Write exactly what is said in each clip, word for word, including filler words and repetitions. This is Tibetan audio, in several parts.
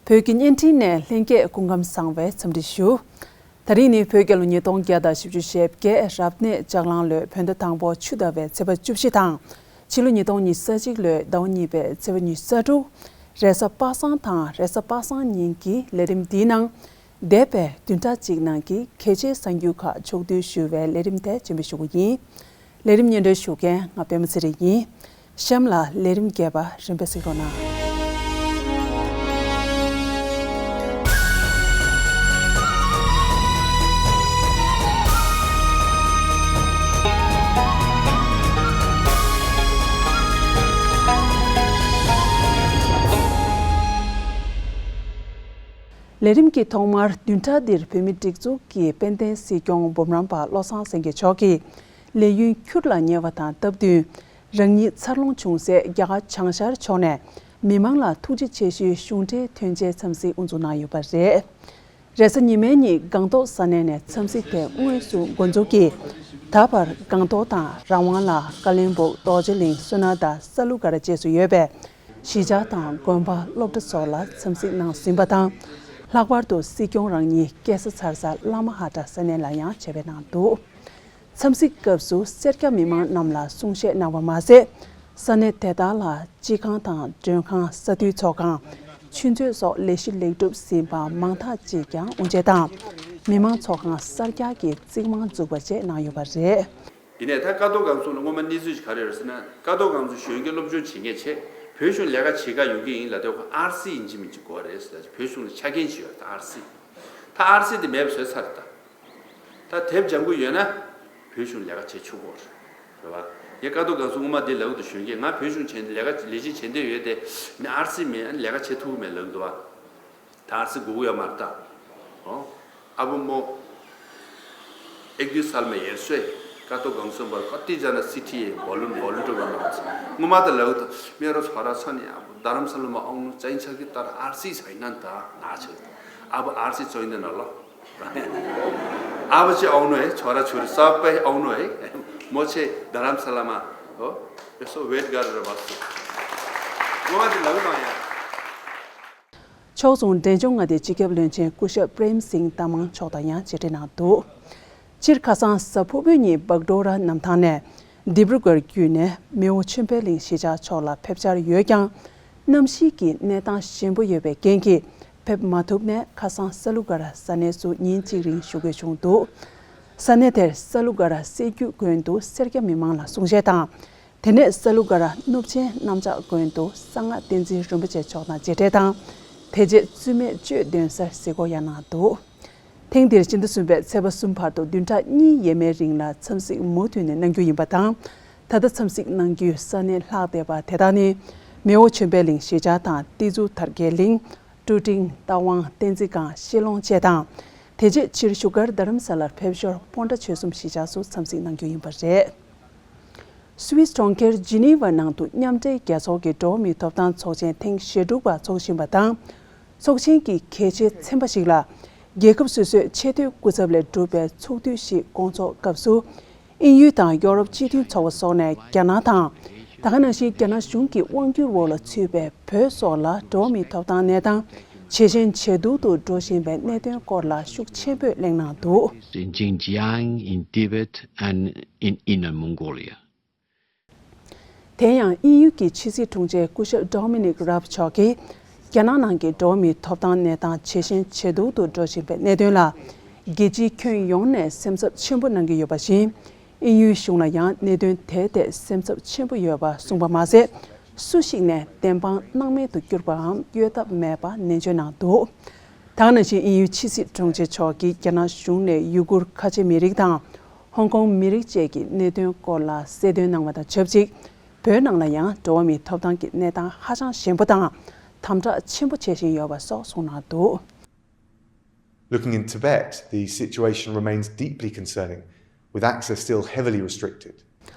བོད་ཀྱི་བརྙན་འཕྲིན་ནས་ལྷན་རྒྱས་སྐུ་ཁམས་བཟང་བའི་འཚམས་འདྲི་ཞུ། ད་རིང་ནི་བོད་རྒྱལ་ལོ་ཉིས་སྟོང་བརྒྱ་དང་བཞི་བཅུ་ཞེ་བརྒྱད་རབ་གནས་ལྕགས་གླང་ལོའི་བོད་ཟླ་དང་པོ་ཆུ་ཟླ་བའི་ཚེས་པ་བཅུ་བཞི་དང་། ཕྱི་ལོ་ཉིས་སྟོང་ཉི་ཤུ་རྩ་གཅིག་ལོའི་ཟླ་བ་གཉིས་པའི་ཚེས་པ་ཉི་ཤུ་རྩ་དྲུག་རེས་གཟའ་པ་སངས་དང་རེས་གཟའ་པ་སངས་ཉིན་གྱི་ལས་རིམ་འདིའི་ནང་། འདས་པའི་བདུན་ཕྲག་གཅིག་ནང་གི་གལ་ཆེའི་གསར་འགྱུར་ཁག་ཕྱོགས་བསྡུས་ཞུ་བའི་ལས་རིམ་དེ་རྒྱུན་འབུལ་ཞུ་གི་ཡིན། ལས་རིམ་སྙན་སྒྲོན་ཞུ་མཁན་ང་པད་མ་ཚེ་རིང་ཡིན། གཤམ་ལ་ལས་རིམ་རྒྱས་པ་རིམ་པས་གཟིགས་རོགས་གནང་། ལས་རིམ་གྱི་ཐོག་མར་བདུན་ཕྲག་འདིར་བོད་མིའི་སྒྲིག་འཛུགས་ཀྱི་དཔལ་ལྡན་སྲིད་སྐྱོང་འབུམ་རམས་པ་བློ་བཟང་སེང་གེ་མཆོག་གིས་ལས་ཡུན་འཁྱུར་ལ་ཉེ་བ་དང་སྟབས་བསྟུན། རང་ཉིད་འཚར་ལོངས་བྱུང་སའི་རྒྱ་གར་བྱང་ཤར་ཕྱོགས་ནས་མི་མང་ལ་ཐུགས་རྗེ་ཆེ་ཞུའི་གཞུང་འབྲེལ་ཐོན་འབྱེད་འཚམས་གཟིགས་དབུ་འཛུགས་གནང་ཡོད་པ་རེད། རེས་གཟའ་ཉི་མའི་ཉིན་སྒང་ཏོག་ས་གནས་ནས་འཚམས་གཟིགས་དེ་དངོས་སུ་འགོ་འཛུགས་ཀྱིས། ད་བར་སྒང་ཏོག་དང་རང་དབང་ལ་ཀ་ལོན་སྦུག་རྡོ་རྗེ་གླིང་བསོད་ནམས་དང་ས་ལུ་སྒར་བཅས་སུ་ཡོད་པའི་གཞིས་ཆགས་དང་དགོན་པ་སློབ་གྲྭ་སོགས་ལ་འཚམས་གཟིགས་གནང་ཟིན་པ་དང་། ལྷག་པར་དུ་སྲིད་སྐྱོང་རང་ཉིད་སྐྱེས་ས་འཚར་ས་བླ་མ་ཧ་ཏ་ས་གནས་ལ་ཡང་ཆེད་ཕེབས་གནང་འདུག་འཚམས་གཟིགས་སྐབས་སུ་སེར་སྐྱ་མི་མང་རྣམས་ལ་གསུང་བཤད་གནང་བ་མ་ཟད། ས་གནས་དེ་དག་ལ་སྤྱི་ཁང་དང་མགྲོན་ཁང་། ས་འཐུས་ཚོགས་ཁང་། ཆུ་མཛོད་སོགས་ལས་གཞི་ལེགས་གྲུབ་ཟིན་པ་མང་དག་ཅིག་ཀྱང་དབུ་འབྱེད་དང་། མི་མང་ཚོགས་ཁང་གསར་རྒྱག་གི་རྩིག་རྨང་འཛུགས་པ་བཅས་གནང་ཡོད་པ་རེད། ཡིན་ནའི་ད་ཀ་རྡོར་སྒང་ཚོགས་ལ་སྔོན་མ་གནས་ཚུལ་ཞིག་ག་རེ་ཡོད་ཟེར་ན། ཀ་རྡོར་སྒང་ཚོགས་གཞོན་སྐྱེས་སློབ་སྦྱོང་བྱེད་མཁན་བྱས་བོད་གཞུང་ལས་ཀ་བྱེད་ག་ཡོང་གི་ཡིན་ལབ་དུས་ཁོ་ཨར་སི་ཡིན་གཅིག་མིན་གཅིག་དགོས་རེད་ཟེར། ད་བོད་གཞུང་ལ་ཆ་རྐྱེན་ཅིག་ཡོད་རེད། ད་ཨར་སི། ད་ཨར་སི་དེ་མེད་པ་བཟོས་ཚར་རེད་ད། ད་དེབ་སྦྱང་གི་ཡོད་ན་བོད་གཞུང་ལས་ཀ་བྱེད་ཆོག་གི་རེད། རེད་བ། ངས་ཀ་རྡོར་སྒང་ཚོགས་སྔོན་མ་འདི་ལབ་འདུག་གཞོན་སྐྱེས་ང་བོད་གཞུང་བྱེད་ལས་ཀ་ལས་བྱེད་བྱེད་འདོད་ཡོད་དེ། ནི་ཨར་སི་མེད། ཨ་ནི་ལས་ཀ་བྱེད་ཐུབ་ཀྱི་མེད་ལབ་འདུག་བ། ད་ཨར་སི་དགོས་ཀྱི་ཡོད་མ་རེད་ད། ཨོ། ཨ་བུ་མོ་ཨེག་དུས་སལ་མ་ཡེར་སོས་ཀ་རྡོར་སྒང་ཚོགས་པར་ཀ་ཏི་ཇ་ན་སི་ཊི་ཡི་བོ་ལུན་བོ་ལུན་ཊི་ཡར་གནང་ཚེ་སྔོན་མ་ད་ལབ་འདུག་མེ་རོ་ཚོ་ར་ཚ་ནི་ཨ་བུ་རྡ་རམ་ས་ལ་མ་ཨོང་ནུ་ཅན་ཆ་གི་ཏར་ཨར་སི་ཚ་ཡིན་ན་ད་ན་ཆ་ཨ་བུ་ཨར་སི་ཚོ་ཡིན་ན་ལོ། ཨ་བ་ཅི་ཨའུ་ནོ་ཨེ། ཆོ་ར་ཆུ་རི་ས་པའི་ཨའུ་ནོ་ཨེ། མོ་ཆེ་རྡ་རམ་ས་ལ་མ། ཨོ། ཨེ་སོ་ཝེད་གར་ར་བ་སུ། ངོ་མ་དེ་ལ་བུ་དང་ཡ། ཕྱོགས་མཚུངས་འབྲས་ལྗོངས་མངའ་སྡེའི་སྤྱི་ཁྱབ་བློན་ཆེན་སྐུ་ཞབས་པྲེམ་སིང་ཏ་མང་མཆོག་དང་ཡང་མཇལ་འཕྲད་གནང་འདུག་སྤྱིར་ཁ་སང་གཟའ་ཕུར་བུའི་ཉིན་བག་ཌོ་ར་གནམ་ཐང་ནས་ལྡི་པྲུ་གར་བརྒྱུད་ནས་མེས་དབོན་ཆོས་འཕེལ་གླིང་གཞིས་ཆགས་ཕྱོགས་ལ་ཕེབས་འཆར་ཡོད་ཀྱང་། གནམ་གཤིས་ཀྱི་གནས་སྟངས་ཞན་པོ་ཡོད་པའི་རྐྱེན་གྱིས་ཕེབས་མ་ཐུབ་ནས་ཁ་སང་ས་ལུ་སྒར་ས་གནས་སུ་ཉིན་གཅིག་རིང་བཞུགས་དགོས་བྱུང་འདུག་ས་གནས་དེར་ས་ལུ་སྒར་སྲད་རྒྱུད་དགོན་དུ་སེར་སྐྱ་མི་མང་ལ་གསུང་བཤད་དང་། དེ་ནས་ས་ལུ་སྒར་གནུབས་ཆེན་གནམ་ལྕགས་དགོན་དུ་གསང་སྔགས་བསྟན་འཛིན་རིན་པོ་ཆེ་མཆོག་དང་མཇལ་འཕྲད་དང་། དེ་རྗེས་བཙུན་མའི་གཅོད་འདོན་སར་གཟིགས་སྐོར་ཡང་གནང་འདུག་ཐེངས་འདིར་སྤྱི་ཟླ་གསུམ་པའི་ཚེས་པ་གསུམ་བར་དུ་བདུན་ཕྲག་གཉིས་ཡས་མས་རིང་ལ་འཚམས་གཟིགས་མུ་མཐུད་ནས་གནང་རྒྱུ་ཡིན་པ་དང་། ད་ལྟ་འཚམས་གཟིགས་གནང་རྒྱུའི་ས་གནས་ལྷག་བསྡད་པ་དེ་དག་ནི། མེས་དབོན་ཆོས་འཕེལ་གླིང་གཞིས་ཆགས་དང་ཏི་ཛུ་དར་རྒྱས་གླིང་། ཀྲུ་ཀྲིང་། རྟ་དབང་། བསྟན་འཛིན་སྒང་། ཤེ་ལོང་བཅས་དང་། དེ་རྗེས་ཕྱིར་བཞུགས་སྒར་རྡ་རམ་ས་ལར་ཕེབས་ཞོར་སྤོན་ཊ་ཆོལ་གསུམ་གཞིས་ཆགས་སུ་འཚམས་གཟིགས་གནང་རྒྱུ་ཡིན་པ་རེད། སུད་སི་གྲོང་ཁྱེར་ཇི་ནི་ཝ་ནང་དུ་མཉམ་འབྲེལ་རྒྱལ་ཚོགས་ཀྱི་འགྲོ་བ་མིའི་ཐོབ་ཐང་ཚོགས་ཆེན་ཐེངས་ཞེ་དྲུག་པ་འཚོགས་བཞིན་པ་དང་། ཚོགས་ཆེན་གྱི་གལ་ཆེའི་ཚན་པ་ཞིག་ལ། རྒྱལ་ཁབ་སོ་སོའི་ཆེས་མཐོའི་སྐུ་ཚབ་ལས་གྲུབ་པའི་ཚོགས་འདུ་ཞིག་སྐོང་ཚོགས་སྐབས་སུ། དབྱིན་ཡུལ་དང་ཡོ་རོབ་སྤྱི་མཐུན་ཚོགས་པ་སོགས་ནས་རྒྱ་ནག་དང་། ད་ག་ནང་བཞིན་རྒྱ་ནག་གཞུང་གི་དབང་སྒྱུར་འོག་ལ་ཚུད་པའི་བོད་སོགས་ལ་འགྲོ་བ་མིའི་ཐོབ་ཐང་གནས་སྟངས་ཇེ་ཞན་ཇེ་སྡུག་ཏུ་འགྲོ་བཞིན་པའི་གནད་དོན་སྐོར་ལ་ཤུགས་ཆེན་པོས་གླེང་གནང་འདུག In Xinjiang, in Tibet, and in Inner Mongolia. དེ་ཡང་དབྱིན་ཡུལ་གྱི་ཕྱི་སྲིད་དྲུང་ཆེ་སྐུ་ཞབས་Dominic Raab མཆོག་གིས། རྒྱ་ནག་ནང་གི་འགྲོ་བ་མིའི་ཐོབ་ཐང་གནས་སྟངས་ཇེ་ཞན་ཇེ་སྡུག་ཏུ་འགྲོ་བཞིན་པའི་གནད་དོན་ལ། རྒྱལ་སྤྱིའི་ཁྱོན་ཡོངས་ནས་སེམས་འཚབ་ཆེན་པོ་གནང་གི་ཡོད་པ་བཞིན། དབྱིན་ཡུལ་གཞུང་ལ་ཡང་གནད་དོན་དེའི་ཐད་སེམས་འཚབ་ཆེན་པོ་ཡོད་པ་གསུངས་པ་མ་ཟད། སུ་ཞིག་ནས་བདེན་དཔང་སྣང་མེད་དུ་གྱུར་པའམ་གཡོལ་ཐབས་མེད་པ་ནན་བརྗོད་གནང་འདུག་ད་ག་ནང་བཞིན་དབྱིན་ཡུལ་ཕྱི་སྲིད་དྲུང་ཆེ་མཆོག་གིས་རྒྱ་ནག་གཞུང་ནས་ཡུ་གུར་ཁ་ཆེ་མི་རིགས་དང་། ཧོང་ཀོང་མི་རིགས་བཅས་ཀྱི་གནད་དོན་སྐོར་ལ་གསལ་སྟོན་གནང་བ་དང་ཆབས་ཅིག་བོད་ནང་ལ་ཡང་འགྲོ་བ་མིའི་ཐོབ་ཐང་གི་གནས་སྟངས་ཧ་ཅང་ཞན་པོ་དང་། དམ་དྲག་ཆེན་པོ་བྱེད་བཞིན་ཡོད་པ་སོགས་གསུངས་གནང་འདུག Looking in Tibet, the situation remains deeply concerning, with access still heavily restricted.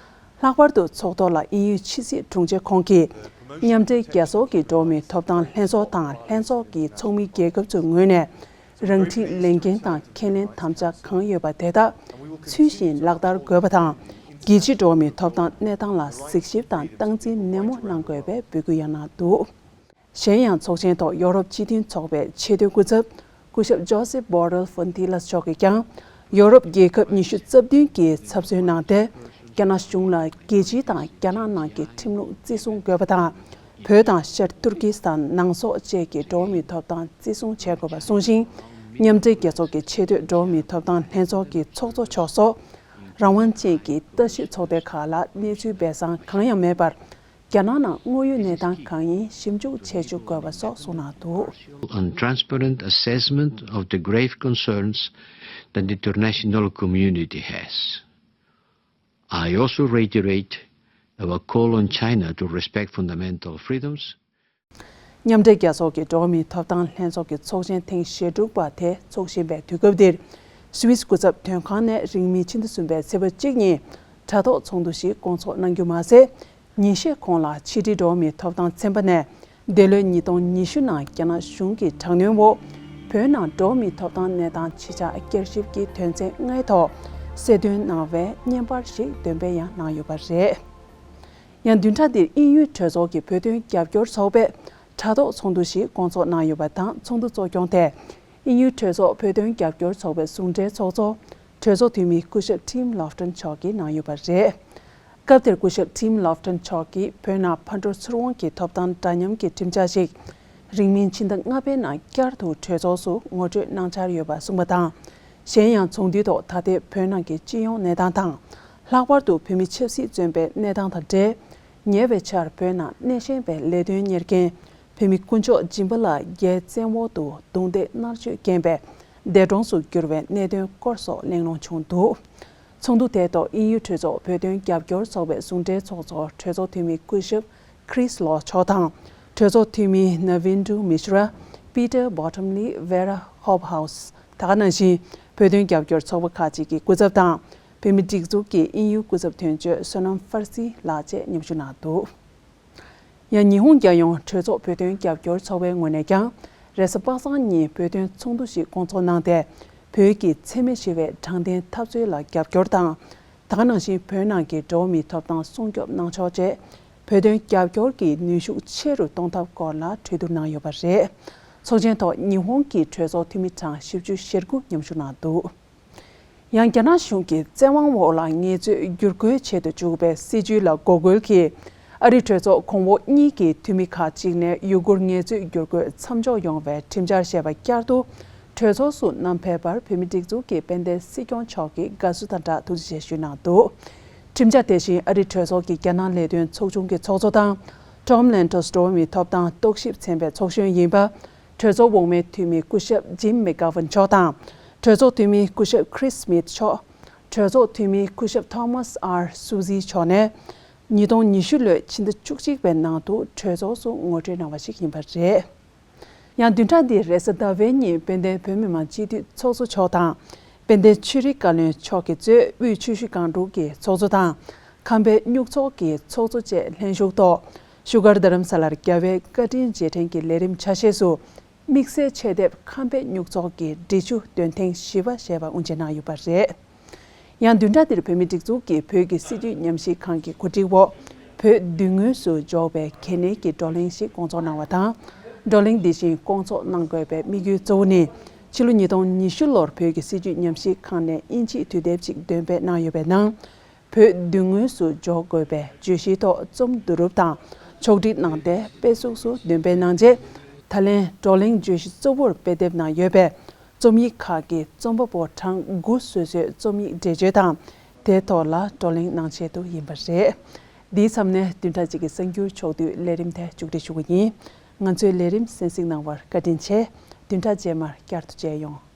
ལྷག་པར་དུ་ཚོགས་ཐོག་ལ་དབྱིན་ཡུལ་ཕྱི་སྲིད་དྲུང་ཆེ་ཁོང་གིས། མཉམ་འབྲེལ་རྒྱལ་ཚོགས་ཀྱི་འགྲོ་བ་མིའི་ཐོབ་ཐང་ལྷན་ཚོགས་དང་ལྷན་ཚོགས་ཀྱི་ཚོགས་མི་རྒྱལ་ཁབ་ཚོའི་ངོས་ནས། རང་འཁྲིའི་ལས་འགན་དང་ཁས་ལེན་དམ་བཅའ་གང་ཡོད་པ་དེ་དག་ཚུལ་བཞིན་ལག་བསྟར་དགོས་པ་དང་། རྒྱལ་སྤྱིའི་འགྲོ་བ་མིའི་ཐོབ་ཐང་གནས་སྟངས་ལ་གཟིགས་ཞིབ་དང་སྟངས་འཛིན་ནན་མོ་གནང་དགོས་པའི་འབོད་སྐུལ་ཡང་གནང་འདུག་གཞན་ཡང་ཚོགས་ཆེན་ཐོག་ཡོ་རོབ་སྤྱི་མཐུན་ཚོགས་པའི་ཆེས་མཐོའི་སྐུ་ཚབ་སྐུ་ཞབས་ཇོ་སེབ་བྷོ་རེལ་ཧྥོན་ཏི་ལ་མཆོག་གིས་ཀྱང་ཡོ་རོབ་རྒྱལ་ཁབ་ཉི་ཤུ་རྩ་བདུན་གྱི་ཚབ་མཚོན་གནང་སྟེ། རྒྱ་ནག་གཞུང་ལ་རྒྱལ་སྤྱི་དང་རྒྱ་ནག་ནང་གི་ཁྲིམས་ལུགས་བརྩི་སྲུང་དགོས་པ་དང་། བོད་དང་ཤར་ཏུར་ཀི་སི་ཐན་ནང་སོག་བཅས་ཀྱི་འགྲོ་བ་མིའི་ཐོབ་ཐང་བརྩི་སྲུང་བྱེད་དགོས་པ་གསུངས་ཤིང་། མཉམ་འབྲེལ་རྒྱལ་ཚོགས་ཀྱི་ཆེས་མཐོའི་འགྲོ་བ་མིའི་ཐོབ་ཐང་ལྷན་ཚོགས་ཀྱི་ཚོགས་གཙོ་མཆོག་སོགས་རང་དབང་ཅན་གྱི་ལྟ་ཞིབ་ཚོགས་སྡེ་ཁག་ལ་གནས་ཚུལ་སྦས་གསང་གང་ཡང་མེད་པར། རྒྱ་ནག་ནང་དངོས་ཡོད་གནས་སྟངས་གང་ཡིན་ཞིབ་འཇུག་བྱེད་བཅུག་དགོས་པ་སོགས་གསུངས་གནང་འདུག། And transparent assessment of the grave concerns that the international community has. I also reiterate our call on China to respect fundamental freedoms. མཉམ་འབྲེལ་རྒྱལ་ཚོགས་ཀྱི་འགྲོ་བ་མིའི་ཐོབ་ཐང་ལྷན་ཚོགས་ཀྱི་ཚོགས་ཆེན་ཐེངས་ཞེ་དྲུག་པ་དེ་འཚོགས་བཞིན་པའི་དུས་སྐབས་འདིར། སུད་སི་སྐུ་ཚབ་དོན་ཁང་ནས་རིང་མིན་ཕྱི་ཟླ་གསུམ་པའི་ཚེས་པ་གཅིག་ཉིན་དྲ་ཐོག་ཚོགས་འདུ་ཞིག་བསྐོང་ཚོགས་གནང་རྒྱུ་མ་ཟད། ཉིན་ཤས་གོང་ལ་ཕྱི་དྲིལ་འགྲོ་བ་མིའི་ཐོབ་ཐང་ཚན་པ་ནས་འདི་ལོའི་ཉིས་སྟོང་ཉི་ཤུ་ནང་རྒྱ་ནག་གཞུང་གི་དྲག་གནོན་འོག་བོད་ནང་འགྲོ་བ་མིའི་ཐོབ་ཐང་གནས་སྟངས་ཇི་ཆགས་བསྐྱར་ཞིབ་ཀྱི་དོན་ཚན་ལྔའི་ཐོག་གསལ་སྟོན་གནང་བའི་བརྙན་པར་ཞིག་འདོན་སྤེལ་ཡང་གནང་ཡོད་པ་རེད། ཡང་བདུན་ཕྲག་འདིར་དབྱིན་ཡུལ་གྲོས་ཚོགས་ཀྱི་བོད་དོན་རྒྱབ་སྐྱོར་ཚོགས་པས་དྲ་ཐོག་ཚོགས་འདུ་ཞིག་བསྐོང་ཚོགས་གནང་ཡོད་པ་དང་། ཚོགས་འདུ་གཙོ་སྐྱོང་དེ་དབྱིན་ཡུལ་གྲོས་ཚོགས་བོད་དོན་རྒྱབ་སྐྱོར་ཚོགས་པའི་ཟུང་འབྲེལ་ཚོགས་གཙོ་གྲོས་ཚོགས་འཐུས་མི་སྐུ་ཞབས་ཊིམ་ལོབ་ཊོན་མཆོག་གིས་གནང་ཡོད་པ་རེད། སྐབས་དེར་སྐུ་ཞབས་ཊིམ་ལོབ་ཊོན་མཆོག་གིས་བོད་ནང་ཕར་འགྲོ་ཚུར་འོང་གི་ཐོབ་ཐང་འདྲ་མཉམ་གྱི་ཁྲིམས་འཆར་ཞིག་རིང་མིན་ཕྱི་ཟླ་ལྔ་པའི་ནང་བསྐྱར་དུ་གྲོས་ཚོགས་སུ་ངོ་སྤྲོད་གནང་འཆར་ཡོད་པ་གསུངས་པ་དང་། གཞན་ཡང་ཚོགས་འདུའི་ཐོག་ད་ལྟའི་བོད་ནང་གི་སྤྱི་ཡོངས་གནས་སྟངས་དང་། ལྷག་པར་དུ་བོད་མི་ཆབ་སྲིད་བཙོན་པའི་གནས་སྟངས་དང་འབྲེལ། ཉེ་བའི་ཆར་བོད་ནང་གནས་བཞེངས་པའི་ལས་དོན་གཉེར་མཁན་བོད་མི་དཀོན་མཆོག་སྦྱིན་པ་ལགས་རྒྱའི་བཙན་འོག་ཏུ་རྡུང་རྡེག་མནར་གཅོད་རྐྱེན་པས་འདས་གྲོངས་སུ་གྱུར་བའི་གནད་དོན་སྐོར་སོགས་གླེང་སློང་བྱུང་འདུག། ཚོགས་འདུ་དེའི་ཐོག་དབྱིན་ཡུལ་གྲོས་ཚོགས་བོད་དོན་རྒྱབ་སྐྱོར་ཚོགས་པའི་ཟུང་འབྲེལ་ཚོགས་གཙོ་གྲོས་ཚོགས་འཐུས་མི་སྐུ་ཞབས་Chris Law མཆོག་དང་། གྲོས་ཚོགས་འཐུས་མི་Navindu Mishra། Peter Bottomley། Vera Hobhouse། ད་ག་ནང་བཞིན་བོད་དོན་རྒྱབ་སྐྱོར་ཚོགས་པ་ཁག་ཅིག་གི་སྐུ་ཚབ་དང་། བོད་མིའི་སྒྲིག་འཛུགས་ཀྱི་དབྱིན་ཡུལ་སྐུ་ཚབ་དོན་གཅོད་བསོད་ནམས་ཧྥར་སི་ལགས་བཅས་མཉམ་ཞུགས་གནང་འདུག། ཡང་ཉི་ཧོང་རྒྱལ་ཡོངས་གྲོས་ཚོགས་བོད་དོན་རྒྱབ་སྐྱོར་ཚོགས་པའི་ངོས་ནས་ཀྱང་རེས་གཟའ་པ་སངས་ཉིན་བོད་དོན་ཚོགས་འདུ་ཞིག་བསྐོང་ཚོགས་གནང་སྟེ། བོད་ཀྱི་འཚེ་མེད་ཞི་བའི་དྲང་བདེན་འཐབ་རྩོད་ལ་རྒྱབ་སྐྱོར་དང་། ད་ག་ནང་བཞིན་བོད་ནང་གི་འགྲོ་བ་མིའི་ཐོབ་ཐང་སྲུང་སྐྱོབ་གནང་ཕྱོགས་བཅས་བོད་དོན་རྒྱབ་སྐྱོར་གྱི་ནུས་ཤུགས་ཆེ་རུ་གཏོང་ཐབས་སྐོར་ལ་གྲོས་བསྡུར་གནང་ཡོད་པ་རེད། ཚོགས་ཆེན་ཐོག་ཉི་ཧོང་གི་གྲོས་ཚོགས་འཐུས་མི་གྲངས་བཞི་བཅུ་ཞེ་དགུ་མཉམ་ཞུགས་གནང་འདུག། ཡང་རྒྱ་ནག་གཞུང་གི་བཙན་དབང་འོག་ལ་ངལ་རྩོལ་བསྒྱུར་བཀོལ་བྱེད་དུ་འཇུག་པའི་སྲིད་བྱུས་ལ་འགོག་རྒོལ་གྱིས། ཨ་རིའི་གྲོས་ཚོགས་གོང་འོག་གཉིས་ཀྱི་འཐུས་མི་ཁག་ཅིག་ནས་ཡུ་གུར་ངལ་རྩོལ་བསྒྱུར་བཀོལ་མཚམས་འཇོག་ཡོང་བའི་ཁྲིམས་འཆར་ཞེས་པ་བསྐྱར་དུ་གྲོས་ཚོགས་སུ་བསྣམས་ཕེབས་པར་བོད་མིའི་སྒྲིག་འཛུགས་ཀྱི་དཔལ་ལྡན་སྲིད་སྐྱོང་མཆོག་གིས་དགའ་བསུ་དང་སྦྲགས་ཐུགས་རྗེ་ཆེ་ཞུས་གནང་འདུག། ཁྲིམས་འཆར་དེ་བཞིན་ཨ་རིའི་གྲོས་ཚོགས་ཀྱི་རྒྱ་ནག་ལས་དོན་ཚོགས་ཆུང་གི་ཚོགས་གཙོ་དང་། Tom Lantos། འགྲོ་བ་མིའི་ཐོབ་ཐང་རྟོག་ཞིབ་ཚན་པའི་ཚོགས་གཞོན་ཡིན་པ། གྲོས་ཚོགས་འོག་མའི་འཐུས་མི་སྐུ་ཞབས་Jim McGovern མཆོག་དང་། གྲོས་ཚོགས་འཐུས་མི་སྐུ་ཞབས་Chris Smith མཆོག། གྲོས་ཚོགས་འཐུས་མི་སྐུ་ཞབས་Thomas R Suozzi མཆོག་ནས། ཉིས་སྟོང་ཉི་ཤུ་ལོའི་ཕྱི་ཟླ་བཅུ་གཅིག་པའི་ནང་དུ་གྲོས་ཚོགས་སུ་ངོ་སྤྲོད་གནང་བ་ཞིག་ཡིན་པ་རེད། ཡང་བདུན་ཕྲག་འདིའི་རེས་གཟའ་ཟླ་བའི་ཉིན་དཔལ་ལྡན་བོད་མི་མང་སྤྱི་འཐུས་ཚོགས་གཙོ་མཆོག་དང་། དཔལ་ལྡན་ཆོས་རིག་བཀའ་བློན་མཆོག་གིས་གཙོས་དབུས་ཆུ་བཞི་སྒང་དྲུག་གི་ཚོགས་གཙོ་དང་། ཁམས་པའི་སྨྱུག་ཚོགས་ཀྱི་ཚོགས་གཙོ་བཅས་ལྷན་ཞུགས་ཐོག་བཞུགས་སྒར་རྡ་རམ་ས་ལར་རྒྱལ་བའི་བཀའ་དྲིན་རྗེས་དྲན་གྱི་ལས་རིམ་ཆ་ཤས་སུ། དམིགས་བསལ་ཆེད་དེབ་ཁམས་པའི་སྨྱུག་ཚོགས་ཀྱི་འབྲི་ཆུ་འདོན་ཐེངས་བཞི་པ་ཞེས་པ་དབུ་འབྱེད་གནང་ཡོད་པ་རེད། ཡང་བདུན་ཕྲག་འདིར་བོད་མིའི་སྒྲིག་འཛུགས་ཀྱི་བོད་ཀྱི་སྲིད་བྱུས་ཉམས་ཞིབ་ཁང་གི་གོ་སྒྲིག་འོག་བོད་མདུན་ངོས་སུ་འཇོག་པའི་གལ་གནད་ཀྱི་བགྲོ་གླེང་ཞིག་བསྐོང་ཚོགས་གནང་བ་དང་། བགྲོ་གླེང་འདི་བཞིན་བསྐོང་ཚོགས་གནང་དགོས་པའི་དམིགས་ཡུལ་གཙོ་བོ་ནི། ཕྱི་ལོ་ཉིས་སྟོང་ཉི་ཤུ་ལོར་བོད་ཀྱི་སྲིད་བྱུས་ཉམས་ཞིབ་ཁང་ནས་དབྱིན་ཇིའི་དུས་དེབ་ཅིག་འདོན་སྤེལ་གནང་ཡོད་པའི་ནང་། བོད་མདུན་ངོས་སུ་འཇོག་དགོས་པའི་བརྗོད་གཞིའི་ཐོག་རྩོམ་བསྡུ་རུབ་དང་ཕྱོགས་སྒྲིག་གནང་སྟེ། དཔེ་གཟུགས་སུ་འདོན་སྤེལ་གནང་རྗེས། ད་ལན་བགྲོ་གླེང་བརྗོད་གཞི་གཙོ་བོར་དཔེ་དེབ་ནང་ཡོད་པའི་རྩོམ་ཡིག་ཁག་གི་རྩོམ་པ་པོ་གྲངས་དགུ་སོ་སོའི་རྩོམ་ཡིག་འགྲེལ་བརྗོད་དང་། དེའི་ཐོག་ལ་བགྲོ་གླེང་གནང་ཆེད་དུ་ཡིན་པ་རེད། འདིའི་མཚམས་ནས་བདུན་ཕྲག་གཅིག་གི་གསར་འགྱུར་ཕྱོགས་བསྡུས་ལས་རིམ་དེ་མཇུག་སྒྲིལ་ཞུ་གི་ཡིན། ང་ཚོའི་ལས་རིམ་གསན་གཟིགས་གནང་བར་བཀའ་དྲིན་ཆེ། བདུན་ཕྲག་རྗེས་མར་བསྐྱར་དུ་མཇལ་ཡོང་།